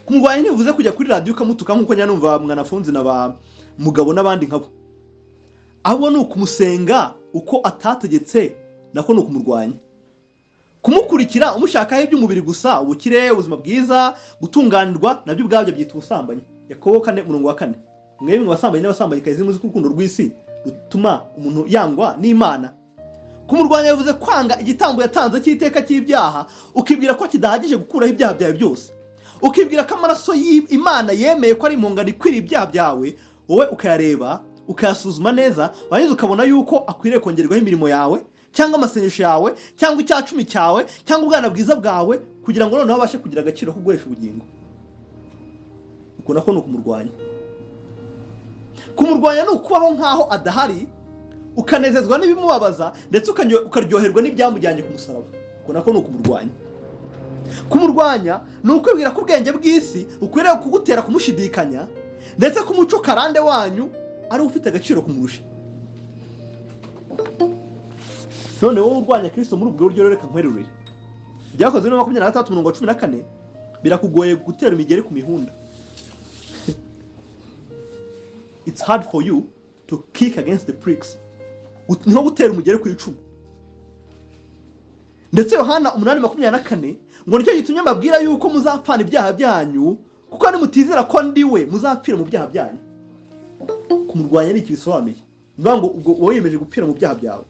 Kumurwanya ntibivuze kujya kuri radiyo ukamutuka, nk'uko njya numva Mwanafunzi na ba Mugabo n'abandi nkabo. Ahubwo ni ukumusenga uko atategetse, nako ni ukumurwanya. Kumukurikira umushakaho iby'umubiri gusa, ubukire, ubuzima bwiza, gutunganirwa, nabyo ubwabyo byitwa ubusambanyi. Yakobo 4, umurongo wa 4: "Mwebwe mu basambanyi n'abasambanyikazi, muzi ko urukundo rw'isi rutuma umuntu yangwa n'Imana." Kumurwanya bivuze kwanga igitambo yatanze cy'iteka cy'ibyaha, ukibwira ko kidahagije gukuraho ibyaha byawe byose, ukibwira ko amaraso y'Imana yemeye ko ari impongano ikwiriye ibyaha byawe, wowe ukayareba, ukayasuzuma neza, warangiza ukabona yuko akwiriye kongerwaho imirimo yawe, cyangwa amasengesho yawe, cyangwa icyacumi cyawe, cyangwa ubwana bwiza bwawe, kugira ngo noneho abashe kugira agaciro ko guhesha ubugingo. Uko nako ni ukumurwanya. Kumurwanya ni ukubaho nk'aho adahari, ukanezezwa n'ibimubabaza, ndetse ukaryoherwa n'ibyamujyanye ku musaraba. Uko nako ni ukumurwanya. Kumurwanya ni ukwibwira ko ubwenge bw'isi bukwiriye kugutera kumushidikanya, ndetse ko umuco karande wanyu ari ufite agaciro kumurusha. None wowe urwanya Kirisito muri ubwo buryo rero, reka nkwerurire Byakozwe na 26, umurongo wa 14: birakugoye gutera imigeri ku mihunda. It's hard for you to kick against the pricks. Ni nko gutera umugeri ku icumu. Ndetse Yohana 8:24 ngo: "Nicyo gitumye mbabwira yuko muzapfana ibyaha byanyu, kuko nimutizera ko ndi we, muzapfira mu byaha byanyu." Kumurwanya ni iki bisobanuye? Ni ukuvuga ngo ubwo wowe wiyemeje gupfira mu byaha byawe.